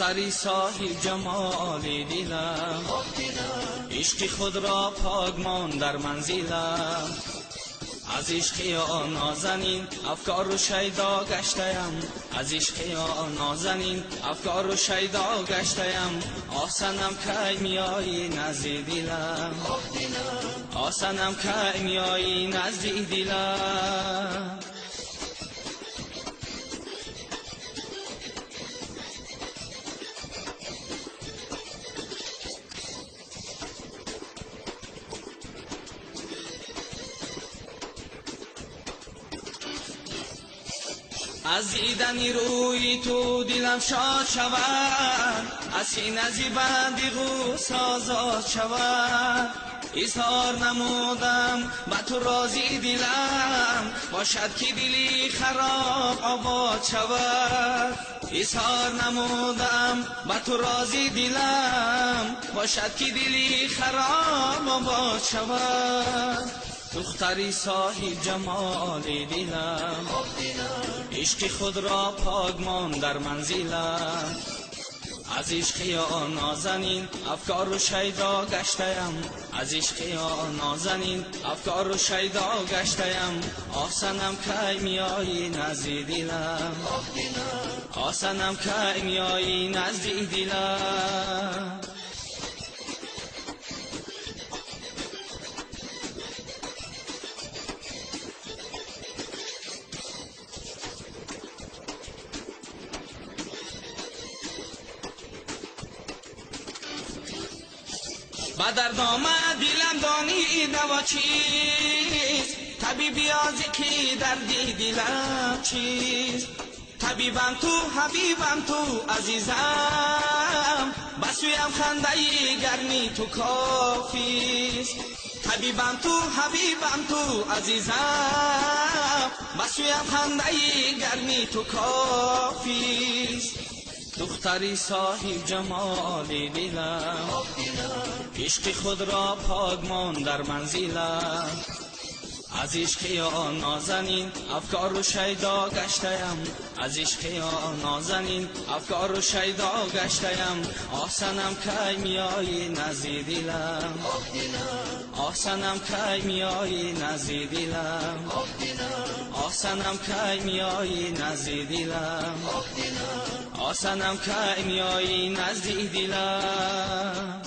Духтари соҳиб ҷамоли дилам, ишқи худро пок мон дар манзилам. Аз ишқи он нозанин афкору шайдо гаштаям, аз ишқи он нозанин афкору шайдо гаштаям. Осанам кай меоӣ назди дилам, осанам кай меоӣ назди дилам. Аз дидани рӯи ту дилам шод шавад, аз сина зи банди ғусса озод шавад. Изҳор намудам ба ту рози дилам, бошад ки дили хароб обод шавад. Изҳор намудам ба ту рози дилам, бошад ки дили хароб обод шавад. Духтари соҳиб ҷамоли дилам, ишқи худро пок мон дар манзилам. Аз ишқи он нозанин афкору шайдо гаштаям, аз ишқи он нозанин афкору шайдо гаштаям. Осанам кай меоӣ назди дилам, осанам кай меоӣ назди дилам. Ба дард омад дилам донӣ даво чист, табиби озиқи дарди дилам чист. Табибам ту, ҳабибам ту, азизам, ба сӯям хандаи гарми ту кофист. Табибам ту, ҳабибам ту, азизам, ба сӯям хандаи гарми ту кофист. Духтари соҳиб ҷамоли дилам, ишқи худро пок мон дар манзилам. Аз ишқи он нозанин афкору шайдо гаштаям, аз ишқи он нозанин афкору шайдо гаштаям. Осанам кай меоӣ назди дилам, осанам кай меоӣ назди дилам, осанам кай меоӣ назди дилам, осанам кай меоӣ назди дилам.